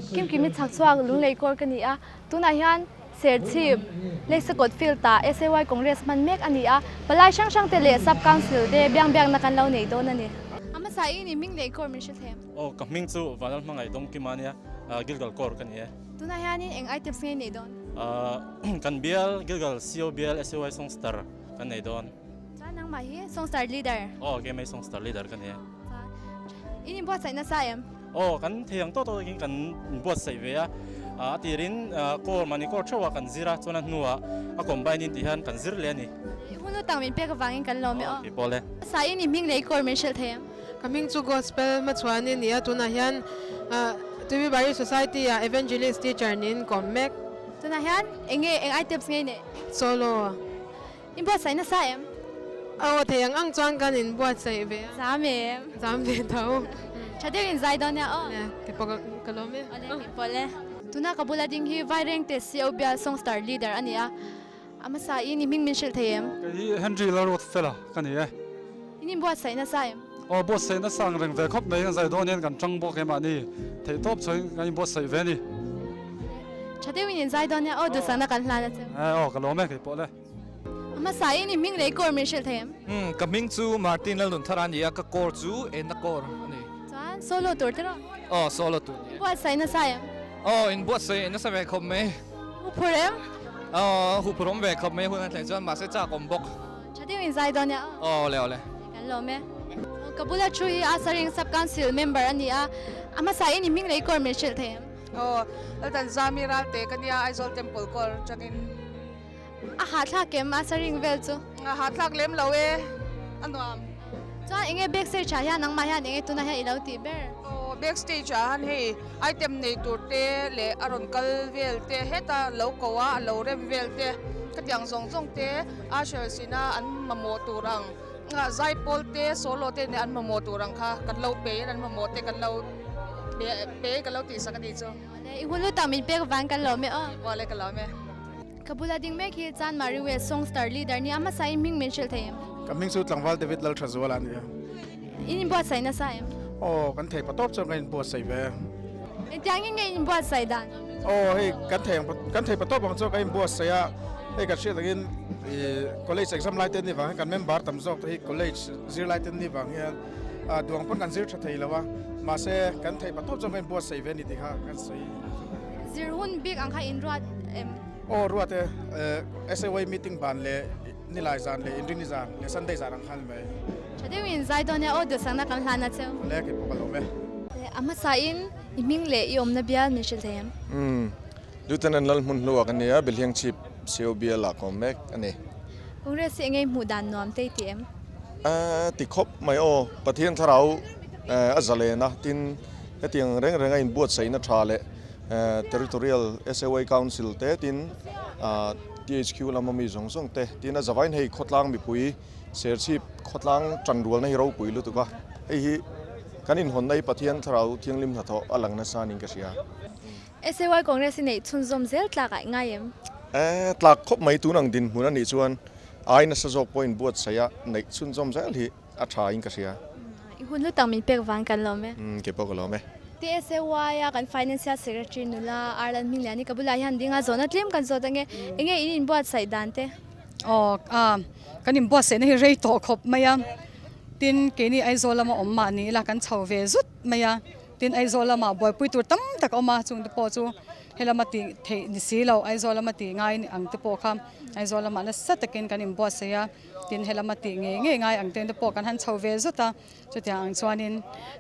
Kimkimi chhak chhuak Lunglei kawr ka ni a, tunah hian Serchhip Leisakawt Field ah SAY Congress hman mek a ni a, palai hrang hrang te leh Sub Council te biang biakna kan lo nei dawn a ni. A hmasa i ni hming lei kawr min hre thlem. Aw ka hming chu Vanlal Hmangaih Dawngkima ania, Gilgal kawr ka ni e. Tunah hianin eng items nge nei dawn? Kan bial Gilgal CO bial SAY Songstar kan nei dawn. Chuan nangmah hi Songstar leader? Aw keimah hi Songstar leader ka ni e. Chuan in inbuatsaih nasa em? Aw kan thei ang tawk tawk takin kan inbuatsaih ve a, a tirin core mahni core theuhah kan zir a, chuan a hnuah a combine in tih hian kan zir leh a ni. I hun utang min pek avangin kan lawm e aw. Aw kei pawh le. Sa in i hming leh i core min hrilh thei em? Ka hming chu Gospel hmachhuan i ni a, tunah hian Tuibari Society ah Evangelist Teacher niin ka awm mek. Tunah hian eng nge eng items nge i neih? Solo. In buatsaih nasa em? Aw thei ang ang chuan kan in buatsaih ve a. Zam em? Zam ve tho. Tha deuh in zai dawn nia aw. Nia, kei pawh ka lawm e. Awle, kei pawh le. Tuna ka bula ding hi Vairengte CO Bial Songstar Leader a ni a. A hmasa in i hming min hrilh thei em? Kei hi Henry Lalruat Fela ka ni e. In inbuatsaih nasa em? Aw, buatsaih nasa ang reng ve khawp mai. Kan zai dawn hian kan tang bawk em mahni theihtawp chhuahin kan inbuatsaih ve a ni. Tha deuhin in zai dawn nia aw, duhsakna kan hlan a che. Aw, ka lawm e kei pawh le. A hmasa in i hming leh i kawr min hrilh thei em? Umm, ka hming chu Martin Lalnunthara a ni a, ka kawr chu Enna kawr a ni. Chuan solo tur te rawh? Aw, solo tur ni e. Inbuatsaih nasa em? Aw, inbuatsaih nasa ve khawp mai. Huphur em? Aw, huphur awm ve khawp mai hun a thleng chuan mahse chak awm bawk. Tha deuh in zai dawn nia aw. Aw, awle awle. Kan lawm e. Ka bula thu hi Asaring Sub Council member a ni a, a hmasa in i hming leh i kawr min hrilh thei em? Aw, Laltan Zami Ralte ka nia, Aizawl Temple kawr atangin. A hahthlak em a saring vel chu? A hahthlak lem lo e, a nuam. Chuan enge backstage ah hian nangmah hian enge tunah hian i lo tih ber? Aw, backstage ah hian hei item nei tur te leh a rawn kal vel te heta lo ko a, a lo rem vel te ka tiang zawng zawng te ushers ina an mamawh tur ang zaipawl te solo te nen an mamawh tur ang kha kan lo pe in an mamawh te kan lo pe kan lo tihsak a nih chu. I hun lutak min pek vang kan lawm e aw. Awle ka lawm e. Ka bula ding mek hi Chan Marie West Song Star Leader nia hmasa in hming min hrilh thei em? Ka hming chu Tlangval David Lalthazuala a ni a. In inbuatsaih nasa em? Aw, kan thei patawp chuan kan inbuatsaih ve. Engtiang in nge in inbuatsaih dan? Aw, hei kan thei ang kan thei patawp ang chuan kan inbuatsaih a, hei kan hriat angin ih college exam lai te ni vang hian kan member tam zawk te hi college zirlai te ni vang hian duang pawn kan zir tha thei lo a, mahse kan thei patawp chuan kan inbuatsaih ve a ni tih kha kan sawi. Zir hun bik ang kha in ruat em? Aw ruat e, SAY meeting ban leh nilai zan leh inrini zan leh Sunday zan ang khan mai. Tha deuhin zai dawn e aw duhsakna kan hlan a cheu. Awle kei pawh ka lawm e. A hmasa in i hming leh i awmna bial min hrilh thei em? Umm, Lieutenant Lalhmun Hlua ka nia, Behliang Chhip CO bial ah ka awm mek a ni. Congress hi engei hmuh dan nuam te i ti em? Aaa ti khawp mai aw, Pathian thlarau a zalen a, tin hetiang reng renga inbuatsaihna tha leh Territorial SAY Council te tin THQ lama mi zawng zawng te tin a zavain hei khawtlang mipui Serchhip khawtlang tanrualna hi ropui lutuk a, hei hi kan inhawnna hi Pathian thlarau thianghlim hnathawh a lang nasa niin ka hria. SAY Congress hi neih chhunzawm zel tlak ah i ngai em? Tlak khawp mai tun ang dinhmun a nih chuan ai nasa zawk pawhin buatsaih a neih chhunzawm zel hi a tha in ka hria. I hun hlu tak min pek vang kan lawm e. Umm kei pawh ka lawm e. TSAY a kan Financial Secretary nula Arlan Hmingliani ka bulah hian ding a zawhna tlem kan zawt ange. Enge in inbuatsaih dan te? Aw a kan inbuatsaihna hi rei tawh khawp mai a. Tin keini Aizawl lama awm mah ni ila kan chho ve zut mai a. Tin Aizawl lamah buaipui tur tam tak a awm a, chungte pawh chu helama tih theih ni si lo Aizawl lama tih ngai ang te pawh kha Aizawl lamah nasa takin kan inbuatsaih a. Tin helama tih ngei ngei ngai ang te pawh kan han chho ve zut a, chutiang ang chuanin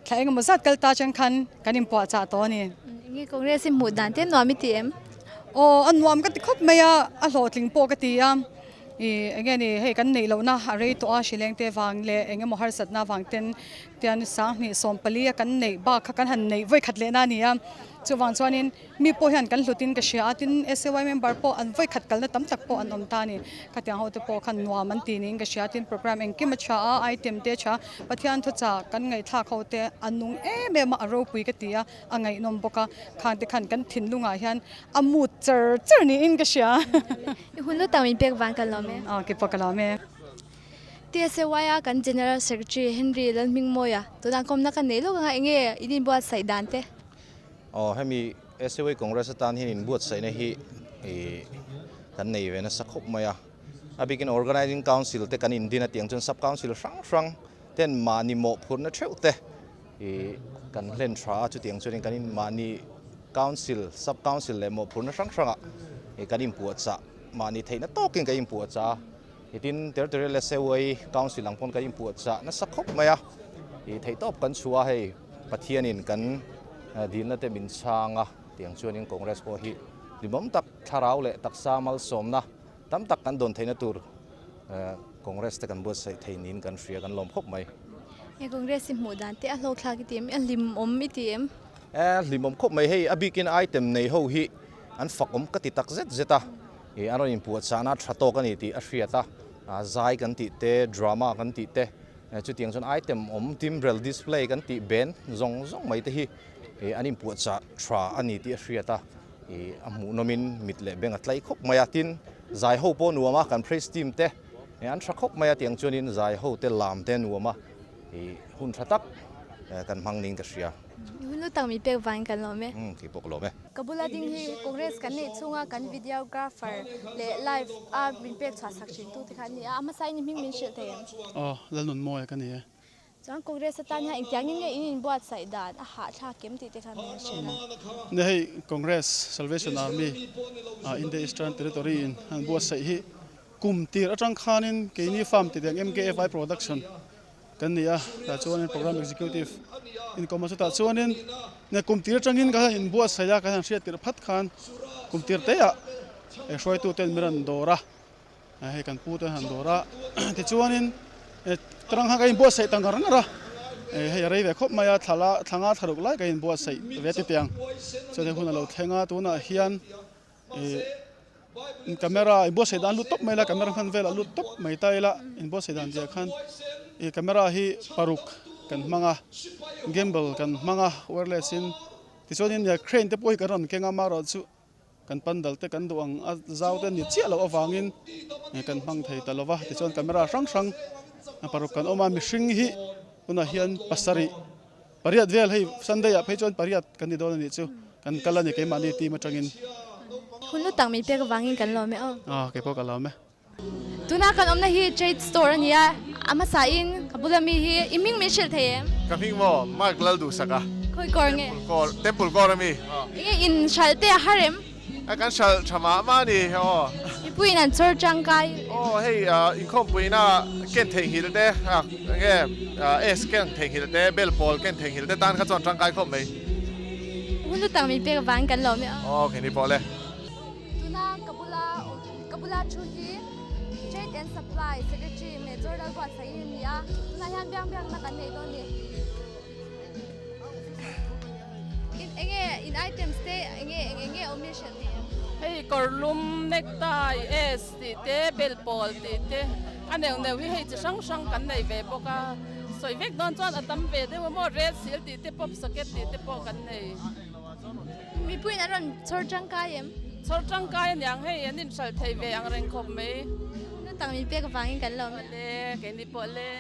thla engemaw zat kal ta chang khan kan inpuahchah tawh a ni. Enge Congress hi hmuh dan te nuam i ti em? Aw a nuam ka ti khawp mai a, a hlawhtling pawh ka ti a, ih enge ni hei kan neih lohna a rei tawh a, hrileng te vang leh engemaw harsatna vang ten tian sanghnih sawmpali a kan neih bak kha kan han neih vawikhat lehna a ni a, chuvang chuanin Mi pawh hian kan hlutin ka hria a, tin SAY member pawh an vawikhat kalna tam tak pawh an awm ta a ni. Khatiang ho te pawh khan nuam an ti niin ka hria a, tin program engkim a tha a, item te a tha a, Pathian thuchah kan ngaihthlak ho te a nung em em a, a ropui ka ti a, a ngaihnawm bawk a, khang te khan kan thinlungah hian a mut char char niin ka hria. I hun lu tak min pek vang ka lawm e. Aw keipawh ka lawm e. TSAY a kan General Secretary Henry Lalhmingmawia tunah kawmna ka neih lawk anga enge in inbuatsaih dan te? Aw hemi. SUA Congress atan hian inbuatsaihna hi ih kan nei ve nasa khawp mai a. A bikin Organising Council te kan indin a tiang chuan Sub Council hrang hrang ten mahni mawhphurhna theuh te ih kan hlen tha a, chutiang chuanin kan in mahni Council, Sub Council leh mawhphurhna hrang hrangah ih kan inpuahchah mahni theihna tawkin kan inpuahchah a. Tin, Territorial SAY Council ang pawn kan inpuahchah nasa khawp mai a, ih theihtawp kan chhuah a hei Pathianin kan dilna te min chhang a, tiang chuanin Congress pawh hi hlimawm tak thlarau leh taksa malsawmna tam tak kan dawn theihna tur Congress te kan buatsaih thei niin kan hria kan lawm khawp mai. He Congress hi hmuh dan te a hlawkthlak i ti em? A hlimawm i ti em? E, hlimawm khawp mai hei a bikin item nei ho hi an fakawm ka ti tak zet zet a. Ih a rawn inpuahchahna tha tawk a ni tih a hriat a, zai kan tih te, drama kan tih te, chutiang chuan item awm timbrel display kan tih ben zawng zawng mai te hi ih an inpuahchah tha a ni tih a hriat a, ih a hmuhnawmin mit leh beng a tlai khawp mai a, tin zai ho pawh nuam a, kan praise team te an tha khawp mai a, tiang chuanin zai ho te lam te nuam a, ih hun tha tak kan hmang niin ka hria. Hun lu tak min pek vangin kan lawm e. Umm kei pawh ka lawm e. Ka bula ding hi Congress kan neih chhunga kan videographer leh live a min pek chhuah sak thin tu te kha an ni a, a hmasa in i hming min hrilh thei em? Aw, Lalnunmawia ka ni e. Chuan Congress atan hian engtiangin nge in inbuatsaih dan a hahthlak em tih te kha min hrilh a. Nia hei Congress Salvation Army India Eastern Territory in an buatsaih hi kum tir atang khanin keini farm ti deng MKFI Production Kan ni a, tah chuanin Programme Executive inkawm a chutah chuanin ne kum tir atangin ka han inbuatsaih a, kan han hriat tirh phat khan kum tir te ah hruaitu ten min rawn dawr a, hei kan pu ten han dawr a, tichuanin tarang khan ka inbuatsaih ta ngar ngar a, hei a rei ve khawp mai a, thla la thla nga thla ruk lai ka inbuatsaih ve tete ang, chuan hei hun a lo thleng a, tunah hian ih camera in buatsaih dan lut tawp mai la camera hman velah lut tawp mai ta ila in buatsaih dan zia khan ih camera hi paruk kan hmang a gimbal kan hmang a wireless in tichuanin crane te pawh hi kan rawn keng a amaherawh chu kan pandal te kan duh ang a zau te ni chiah loh avangin kan hmang thei ta lova tichuan camera hrang hrang paruk kan awm a mihring hi tunah hian pasarih. Pariat vel hei Sunday ah phei chuan pariat kan ni dawn a nih chu kan kal a ni keimahni team atangin. Hun lu tak min pek avangin kan lawm e aw. Aw kei pawh ka lawm e. Tuna kan awmna hi trade store a ni a, a hmasa in ka bula mi hi i hming min hrilh thei em? Ka hming maw? Mark Lalduhsaka. Khawi kawr nge? Temple kawr, Temple kawr a mi. Enge in hralh te a har em? A kan hralh tha mah mah a ni aw. Mipui in an chawr tangkai. Aw hei inkhawmpuina ken theihnghilh te enge S ken theihnghilh te bel pawl ken theihnghilh te tan kha chuan tangkai khawp mai. Hun lu tak min pek avangin kan lawm e aw. Aw kei ni pawh le. Tuna ka bula ka bula thu hi Trade and Supply Secretary Major Lalbuatsaih a ni a, tunah hian biang biakna kan nei dawn a ni. In enge in items te enge eng enge awm hi hrilh thei em? Hei kawrlum, necktie, S tih te, bel pawl tih te a neuh neuh hi hei chi hrang hrang kan nei ve bawk a, sawi vek dawn chuan a tam ve deuh a maw, red seal tih te, pop socket tih te pawh kan nei. Mipuiin an rawn chhawr tangkai em? Chhawr tangkai aniang hei an inhralh thei ve ang reng khawp mai. Hmun tang min pek avangin kan lawm e. Awle, keini pawh le.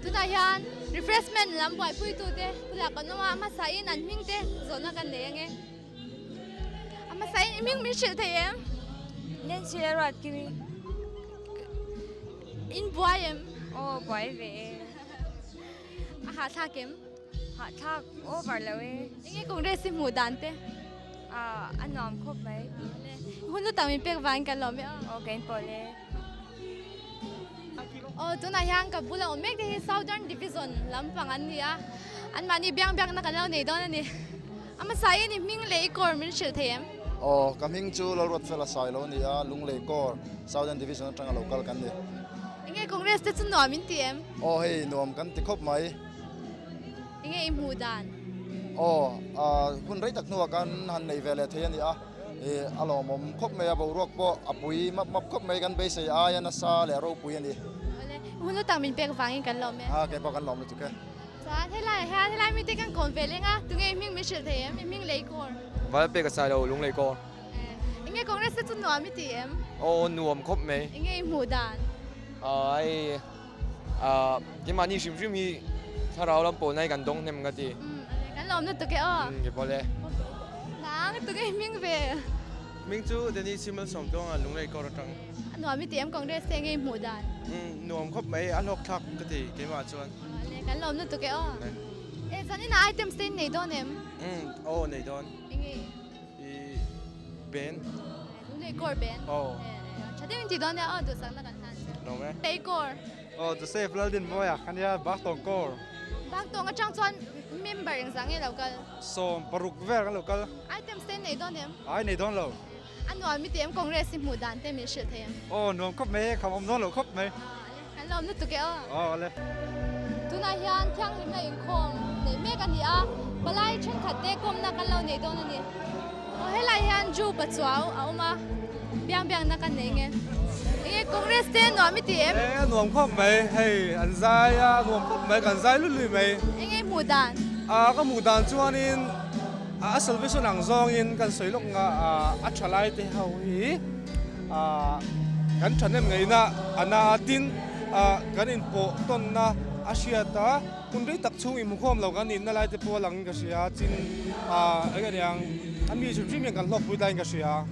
Tunah hian refreshment lam buaipuitute bulah kan awm a, a hmasain an hming te zawhna kan nei ange. A hmasain i hming min hrilh thei em? Nancy la ruat kimi. In buai em? Aw buai ve e. A hahthlak em? Hahthlak over lo e. Enge Congress i hmuh dan te? Ah a nuam khawp mai. Hun lu tak min pek vangin kan lawm e aw. Aw ka inpawh e. Aw tunah hian ka bula awm mek te hi Southern Division lampang an ni a, anmahni biang biakna kan lo nei dawn a ni. A hmasa in i hming leh i kawr min hrilh thei em? Aw ka hming chu Lalruatfela Sailo a ni a, Lunglei kawr Southern Division atanga lo kal kan ni. Enge Congress te chu nuam in ti em? Aw hei nuam kan ti khawp mai. Enge i hmuh dan? Aw hun rei tak hnuah kan han nei ve leh thei a ni a. Ih a lawmawm khawp mai a, boruak pawh a pui map map khawp mai, kan beisei aia nasa leh a ropui a ni. Awle, hun lu tak min pek vangin kan lawm e. A, kei pawh kan lawm lutuk e. Chuan helaiah hian helai mite kan kawm ve leng a, tunge i hming min hrilh thei em? I hming lei kawr. Val pek a sai lo, lung lei kawr. Enge Congress te chu nuam i ti em? Aw, nuam khawp mai. Enge i hmuh dan? Ai, keimahni hrim hrim hi thlarau lam pawlna hi kan dawng hnem ka ti. Kan lawm lutuk e aw. Ke pawh le. Nang. Ang tunge hming ve. Hming chu Danny Simal Sawmtuanga Lunglei kawr atang. A nuam i ti em Congress te ngei hmuh dan? Umm nuam khawp mai, a hlawk thlak ka ti keimah chuan. Le kan lawm lutuk e aw. E zanin ah items te in nei dawn em? Umm aw nei dawn. Enge? I ben. Lunglei kawr ben? Aw. Tha deuh in ti dawn nia aw duhsakna kan hlan che. Lawm e. Lei kawr. Aw Joseph Laldinmawia ka nia Baktawng kawr. Baktawng atang chuan member engzah nge lo kal? 60 vel kan lo kal. Items te nei dawn em? Ai nei dawn lo. A nuam i ti em Congress i hmuh dan te min hrilh thei em? Aw nuam khawp mai e, kham awm dawn lo khawp mai. Kan lawm lutuk e aw. Aw ale. Tunah hian thianghlimna inkhawm neih mek a ni a, palai thenkhat te kawmna kan lo nei dawn a ni. Aw helai hian Jew pachuau a awm a, biang biangna kan nei nge. Enge Congress te nuam i ti em? E a nuam khawp mai, hei an zai a nuam khawp mai, kan zai lut lui mai. Enge hmuh dan? A ka hmuh dan chuanin a salvation ang zawngin kan sawi lawk nga a tha lai te ho hi kan thahnem ngaihna a na a, tin kan inpawh tawnna a hriat a. Hun rei tak chhung inhmukhawm lo kan nihna lai te pawh a langin ka hria, chin eng a niang a mi hrim hrim hian kan hlawkpui laiin ka hria.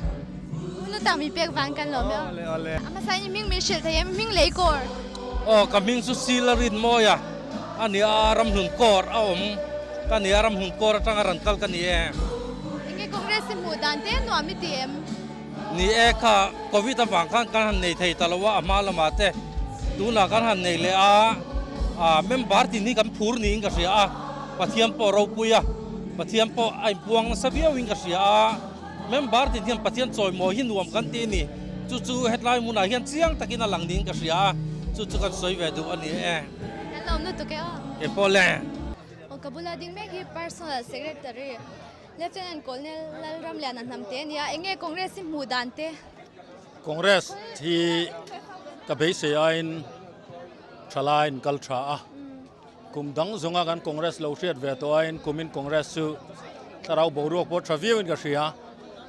Hun lutak min pek vang kan lawm e aw. Awle awle. A hmasa in hming min hrilh thei em hming lei kawr. Aw ka hming chu Sila Rinmawia a ni a, Ramhlun kawr a awm ka ni a, Ramhlun kawr atanga rawn kal ka ni e. Enge Congress i hmuh dan te nuam i ti em? Ni e kha Covid avang khan kan han nei thei ta lo a, a hma lamah te tunah kan han nei leh a, ah member tin hi kan phur niin ka hria a, Pathian pawh ropui a, Pathian pawh a inpuang nasa viauin ka hria a, member tin hian Pathian chawimawi hi nuam kan ti a ni, chu chu hetlai hmunah hian chiang takin a lang niin ka hria a, chu chu kan sawi ve duh a ni e. Kan lawm lutuk e aw. Keipawh le. Aw ka bula ding mek hi Personal Secretary. Lieutenant Colonel Lalramliana hnam te a ni a, eng nge Congress hi hmuh dan te? Congress hi ka beisei aiin thalaiin kal tha a, kum dang zawnga kan Congress lo hriat ve tawh aiin kumin Congress chu thlarau boruak pawh tha viauin ka hria.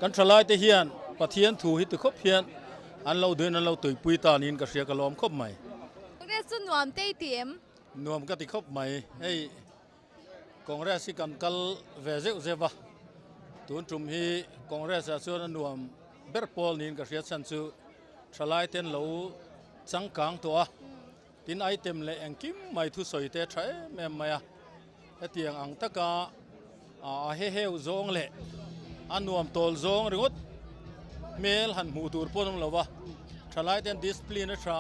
Kan thalaite hian Pathian thu hi ti khawp hian an lo duhin an lo tuipui ta niin ka hria ka lawm khawp mai. Congress chu nuam te i ti em? Nuam ka ti khawp mai. Hei. Congress hi kan kal ve zeuh zeuh a, tun tum hi Congress ah chuan a nuam ber pawl niin ka hriat chhan chu thalai ten lo changkang tawh a, tin item leh engkim mai thusawi te a tha em em mai a, hetiang ang taka a heheu zawng leh a nuam tawl zawng ringawt hmel han hmuh tur pawh an awm lo va, thalai ten discipline a tha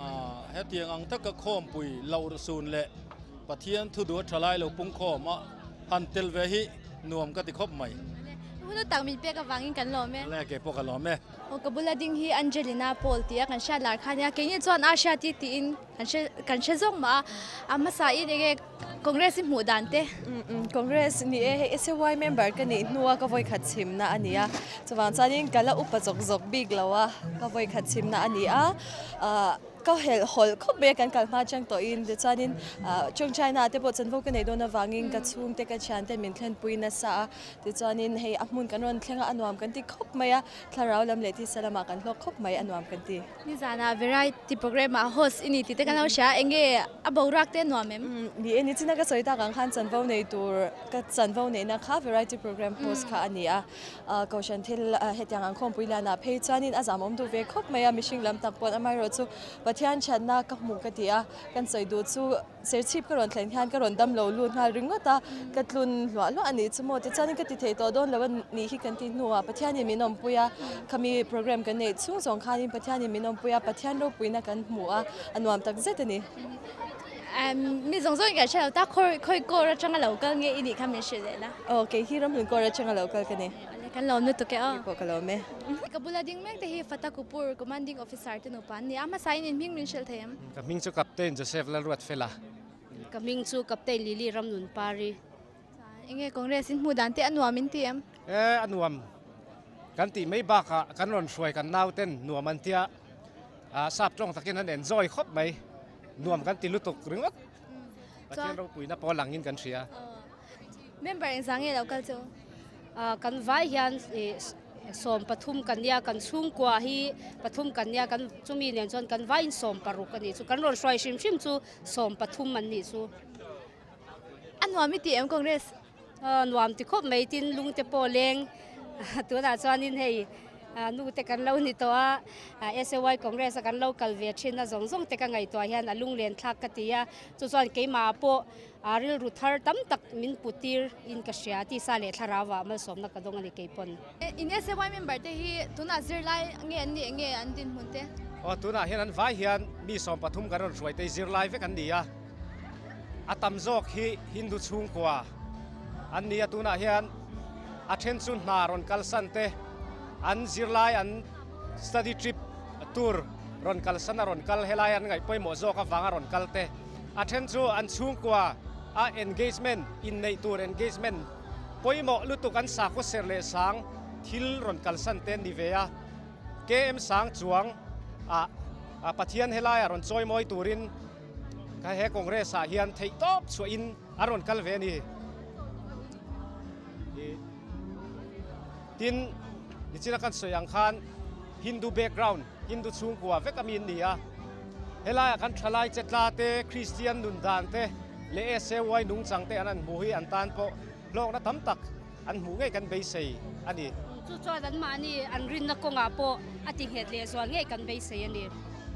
a, hetiang ang taka khawmpui loh sun leh Pathian thu duh a tha lai lo pung khawm a, han tel ve hi nuam ka ti khawp mai. Hun tak min pek avangin kan lawm e. Le kei pawh ka lawm e. Aw ka bula ding hi Angelina Paul tia kan hriat lar kha nia, keini chuan a hriat hi tiin kan hre kan hre zawk mah a, a hmasa in enge Congress i hmuh dan te? Congress ni e, hei SAY member ka nih hnua ka vawikhat chhimna a ni a, chuvang chuanin ka la upa zawk zawk bik lo a, ka vawikhat chhimna a ni a, Ka helh hawlh khawp mai a, kan kal hma chang tawhin tichuanin Chawngchina ah te pawh chanvo ka nei dawn avangin ka chhungte ka thiante min thlenpui nasa a, tichuanin hei a hmun kan rawn thleng a, a nuam kan ti khawp mai a, thlarau lam leh tisa lamah kan hlawk khawp mai, a nuam kan ti. Nizanah variety programme ah host i ni tih te kan lo hria a, enge a boruak te a nuam em? Ni e, nichina ka sawi tak ang khan chanvo nei tur ka chanvo neihna kha variety programme host kha a ni a. Kohhran thil hetiang ang khawmpui lianah phei chuanin a zamawm duh ve khawp mai a, mihring lam tak paw'n amaherawhchu Pathian thatna ka hmuh ka ti a, kan sawi duh chu serchhip ka rawn thlen hian ka rawn dam lo lut nghal ringawt a, ka tlun hluah hluah a nih chu maw tichuanin ka ti thei tawh dawn lo a nih hi kan tih hnuah Pathianin min awmpui a, khami program kan neih chhung zawng khanin Pathianin min awmpui a, Pathian ropuina kan hmu a, a nuam tak zet a ni. Mi zawng zawngin kan hre lo ta, khawi kawr atanga lo kal nge i nih kha min hrilh leh la. Aw, kei hi ramhlun kawr atanga lo kal ka ni. Awle, kan lawm lutuk e aw. Kei pawh ka lawm e. Ka bula ding mek te hi Fata Kupur Commanding Officer te nupa an ni a, hmasa in in hming min hrilh thei em? Ka hming chu Captain Joseph Lalruatfela. Ka hming chu Captain Lily Ramnunpari. Enge Congress in hmuh dan te a nuam in ti em? E, a nuam kan tih mai bakah kan rawn hruai kan nauten nuam an tia, sap tawng takin an enjoy khawp mai. Nuam kan ti lutuk ringawt. Pathian ropuina pawh langin kan hria. Member engzah nge lo kal chu? Kan vai hian 13 kan nia, kan chhungkua hi pathum kan nia, kan chumi nen chuan kan vaiin 16 a nih chu. Kan rawn hruai hrim hrim chu 13 an nih chu. A nuam i ti em Congress? Nuam ti khawp mai tin lung te pawh leng tunah chuanin hei nu te kan lo ni tawh a, SAY Congress a kan lo kal ve thin a zawng zawng te ka ngaihtuah hian a lunglen thlak ka ti a, chu chuan keimah pawh rilru thar tam tak min putir in ka hria tisa leh thlarau ah malsawmna ka dawng a ni keipawn. In SAY member te hi tunah zirlai nge an nih nge an dinhmun te? Aw tunah hian an vai hian mi 13 kan rawn hruai te zirlai vek an ni a. A tam zawk hi Hindu chhungkua an ni a, tunah hian a then chu hna rawn kalsan te, an zirlai an study trip tur rawn kalsan a rawn kal helai an ngaih pawimawh zawk avanga rawn kal te, a then chu an chhungkua a engagement inneih tur engagement pawimawh lutuk an sakhaw serh leh sang thil rawn kalsan te an ni ve a. KM Sang chuang ah Pathian helai a rawn chawimawi turin Ka he Congress ah hian theih tawp chhuah in a rawn kal ve a ni. Tin, nichina kan sawi ang khan Hindu background, Hindu chhungkua vek a mi an ni a. Helaiah kan thalai chetla te, Kristian nun dan te leh SAY nungchang te an an hmuh hi an tan pawh hlawkna tam tak an hmuh ngei kan beisei a ni. Chu chuan anmahni an rinna kawngah pawh a ti nghet leh zual ngei kan beisei a ni.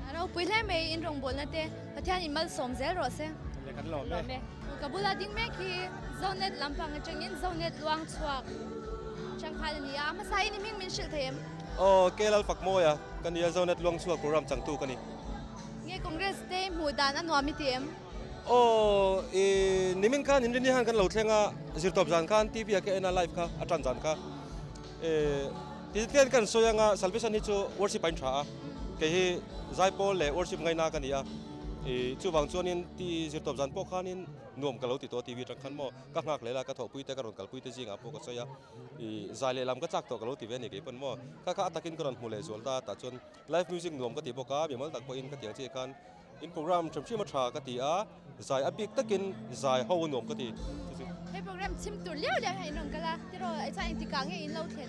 A ropui hle mai in rawngbawlna te Pathian in malsawm zel rawh se. Le kan lawm e. Ka bula ding mek hi Zonet lampang atangin Zonet luang chhuak Changkhan a ni a, a hmasa in i hming min hrilh thei em? Aw, Kelal Fakmawia ka ni a, Zonet luang chhuak program changtu ka ni. Nge Congress te hmuh dan a nuam i ti em? Aw, i nimin khan inrini han kan lo thleng a, zirtawp zan khan TV ah ka en a live kha a tan zan kha. E, ti tlian kan sawi anga salvation hi chu worship a in tha a, kei hi zaipawl leh worship ngaina ka ni a, i chuvang chuanin ti zirtawp zan pawh khanin nuam ka lo ti tawh a TV atang khan maw ka nghak leh la ka thawhpui te ka rawn kalpui te zingah pawh ka sawi a, i zai leh lam ka chak tawh ka lo ti ve a ni kei pawn maw kha kha a takin ka rawn hmu leh zual ta tah chuan live music nuam ka ti bawk a, mimal tak pawhin ka ti ang chiah khan In program hrim hrim a tha ka ti a, zai a bik takin zai ho a nuam ka ti. He program chhim tur liau liau hian in rawn kal a, tiraw chuan engtikah nge in lo thlen?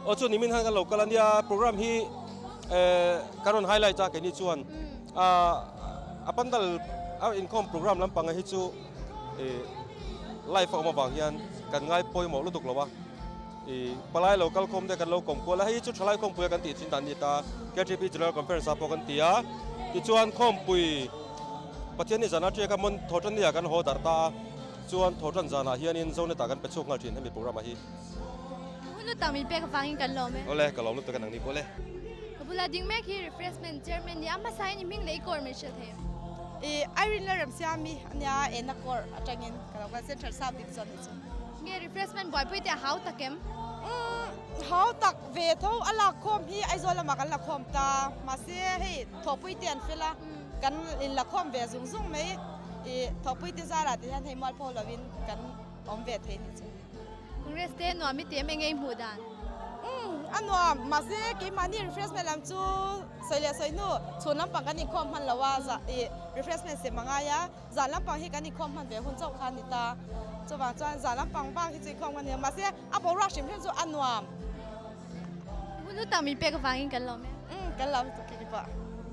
Aw chu nimin khan kan lo kal a nia, program hi kan rawn highlight a keini chuan a pandal a inkhawm program lampang hi chu live a awm avang hian kan ngai pawimawh lutuk lo a. I palai lo kal khawm te kan lo kawm kual a, hei hi chu thalai khawmpui a kan tih thin dan a ni ta, KTP General Conference ah pawh kan ti a, tichuan khawmpui Pathian ni zan atria kha mawn thawhtan ni ah kan haw darh ta a, chuan thawhtan zan ah hianin Zonet ah kan pe chhuak nghal thin hemi program ah hi. Hun lutak min pek avangin kan lawm e. Awle, ka lawm lutuk a nangni pawh le. Ka bula ding mek hi refreshment chairman ni a, hmasa in i hming leh i kawr min hrilh thei em? I Irene Lalremsiami ania ena kawr atangin ka lo kal Central South Division ni chu. Nge refreshment buaipui te a hau tak em? Umm hau tak ve tho a lak khawm hi Aizawl lamah kan la khawm ta mahse hei thawhpui te an fel a kan in la khawm ve zung zung mai i thawhpui te zarah te hian hei mualpho lovin kan awm ve thei ni chu. Congress te nuam i ti em enge i hmuh dan? Umm a nuam mahse keimahni refreshment lam chu sawi leh sawi hnu chhun lampang kan inkhawm hman lo a za i refreshment sem a ngai a. Zan lampang hi kan inkhawm hman ve hun chauh kha a ni ta. Chuvang chuan zan lampang bak hi chu inkhawm ka ni a, mahse a boruak hrim hrim chu a nuam. Hun lu tak min pek avangin kan lawm e. Umm kan lawm lutuk kiki pawh.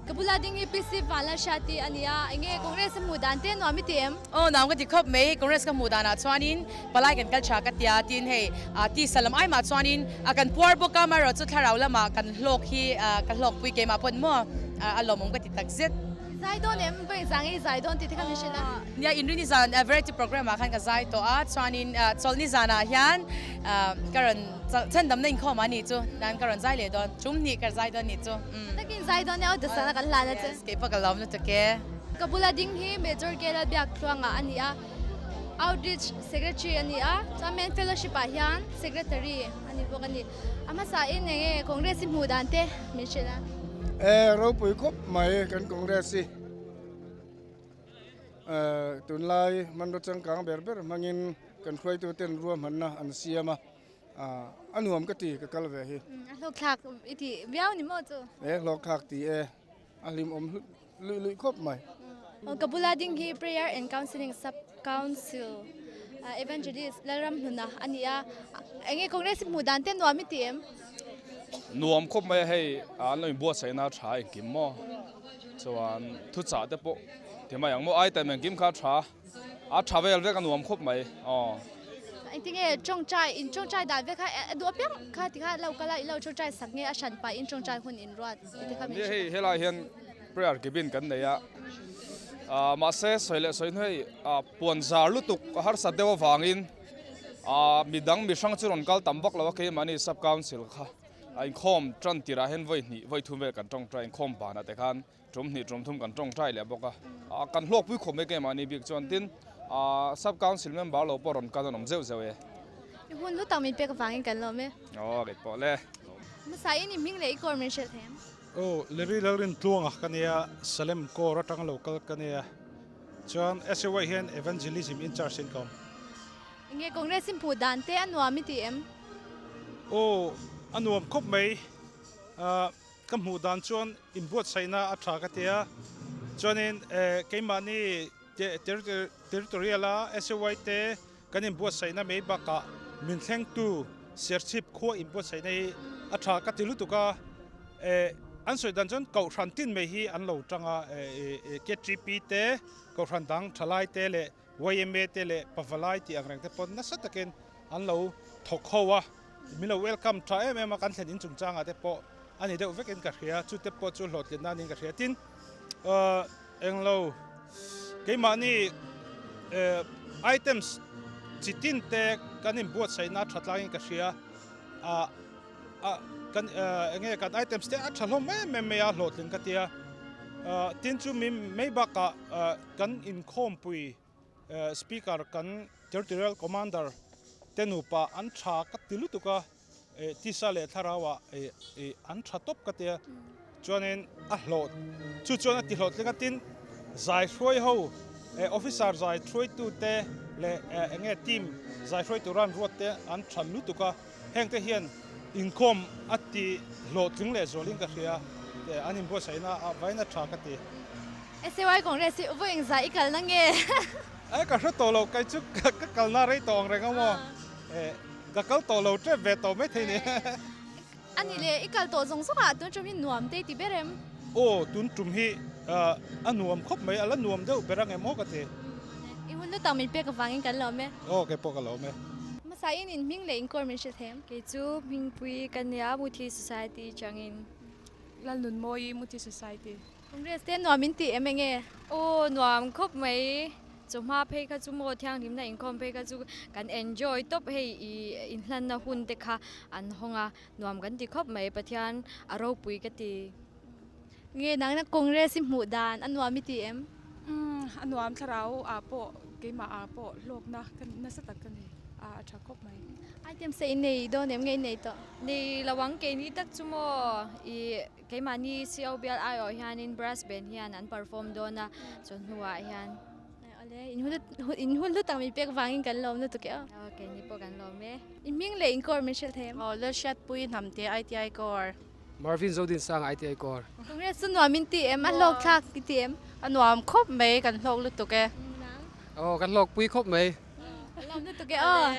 Ka bula ding hi PC Vanlal Hriati a ni a, enge Congress a hmuh dan te nuam i ti em? Aw nuam ka ti khawp mai, Congress ka hmuh danah chuanin palai kan kal tha ka tia tin hei tisa lam aimah chuanin a kan puar bawk a, amaherawh chu thlarau lamah kan hlawk hi ka hlawkpui keimah pawn maw a lawmawm ka ti takzet. Zai dawn em? Vawi zang i zai dawn tih te kha min hrilh a. Nia, Inrini zan variety program ah khan ka zai tawh a, chuanin chawlhni zanah hian ka rawn chhandamna inkhawm ah nih chu, nan ka rawn zai leh dawn, tum hnih ka zai dawn nih chu. Takin zai dawn e, aw dasana kan hlan a che. Yes, keipawh ka lawm lutuk e. Ka bula ding hi Major K Lalbiaktluanga a ni a, Outreach Secretary a ni a, chuan Men Fellowship ah hian Secretary a ni bawk a ni. A hmasa in enge Congress i hmuh dan te min hrilh a. E ropui khawp mai kan Congress hi. Tunlai hmanraw changkang ber ber hmangin kan hruaitu ten ruahmanna an siam a, a nuam ka ti ka kal ve hi. A hlawkthlak i tih viau ni maw chu? E hlawkthlak ti e, a hlimawm luih luih khawp mai. Ka bula ding hi Prayer and Counselling Sub Council Evangelist Lalramhluna a ni a, enge Congress hi hmuh dan te nuam i ti em? Nuam khawp mai a hei an lo inbuatsaihna a tha engkim maw chuan thuchah te pawh ti mai ang maw item engkim kha a tha a tha vel vek a nuam khawp mai aw. Engtinge tawngtai in tawngtai dan vek kha a duh apiang kha tikha lo kal a in lo tawngtai sak nge a hran pah in tawngtai hun in ruat tih te kha min Nia hei helai hian prayer cabin kan nei a, ah mahse sawi leh sawi hnu hei ah puan zar lutuk a harsat deuh avangin ah midang mi hrang chu rawn kal tam vak lo a keimahni sub council kha a inkhawm tan tirah hian vawi hnih vawi thum vel kan tawngtai inkhawm banah te khan Tum hnih tum thum kan tawngtai leh bawk a, kan hlawkpui khawp mai keimahni bik chuan tin Sub Council member lo pawh rawn kal an awm zeuh zeuh e. I hmun hlu tak min pek avangin kan lawm e. Aw kei pawh le. Hmasa in i hming leh i kawr min hrilh thei em? Aw Larry Lalrintluanga ka nia, Salem kawr atanga lo kal ka nia. Chuan SAY hian Evangelism in charge in ka awm. Enge Congress in hmuh dan te a nuam i ti em? Aw a nuam khawp mai. Ka hmuh dan chuan inbuatsaihna a tha ka ti a, chuanin keimahni territorial a SAY te kan inbuatsaihna mai bakah min thlengtu Serchhip khua inbuatsaihna hi a tha ka ti lutuk a, an sawi dan chuan Kohhran tin mai hi an lo tang a, KTP te, Kohhran dang thalai te leh YMA te leh Pavalai tih ang reng te pawh nasa takin an lo thawk ho a, min lo welcome tha em em a, kan thlen in chungchangah te pawh a ni deuh vekin ka hria, chu te pawh chu hlawhtlin nan in ka hria. Tin, englo keimahni items chi tin te kan inbuatsaihna tha tlangin ka hria, kan enge kan items te a tha hlawm em em mai a, hlawhtling ka tia. Tin, chu mi mai bakah Kan inkhawmpui Speaker kan Territorial Commander te nupa an tha ka ti lutuk a, tisa leh thlarauah an tha tawp ka tia, chuanin a hlawh chu chuan a ti hlawhtling a, tin zai hruai ho officer zai hruaitute leh enge team zai hruai tura an ruat te an tha lutuk a. Hengte hian inkhawm a ti hlawhtling leh zualin ka hria, an inbuatsaihna a vain a tha ka ti. SAY Congress hi vawi engzah i kalna nge? Ai ka hre tawh lo, kei chu ka kalna rei tawh ang reng a maw? Ka kal tawh lo tep ve tawh maithei ni. A ni le, i kal tawh zawng zawng ah tun tum hi nuam te i ti ber em? Aw, tun tum hi a nuam khawp mai, a la nuam deuh ber ang em aw ka ti. I hun lutak min pek avangin kan lawm e. Aw, kei pawh ka lawm e. Hmasa in in hming leh inkawr min hrilh them. Kei chu Hmingpui ka nia Muthi Society changin. Lalnunmawi Muthi Society. Congress te nuam in ti em enge? Aw nuam khawp mai, chawhma phei kha chu maw thianghlimna inkhawm phei kha chu kan enjoy tawp hei i inhlanna hun te kha an hawng a, nuam kan ti khawp mai Pathian a ropui ka ti. Nge nangna Congress i hmuh dan a nuam i ti em? Umm a nuam thlarau ah pawh keimah ah pawh hlawkna ka nasa tak ka nei a a tha khawp mai. Item se i nei dawn em nge i nei tawh? Nei lo ang keini tak chu maw i keimahni CO bial aiawh hianin brass band hian an perform dawn a chawhnuah hian. Awle in hun in hun hlu tak min pek vangin kan lawm lutuk e aw. Aw keini pawh kan lawm e. I hming leh inkawr min hrilh thei em? Aw Lalhriatpui Hnamte ITI Corps. Marvin Zodinsang ITI Corps. Congress chu nuam in ti em? A hlawk thlak i ti em? A nuam khawp mai, kan hlawk lutuk e. Aw, kan hlawk pui khawp mai. Kan lawm lutuk e aw.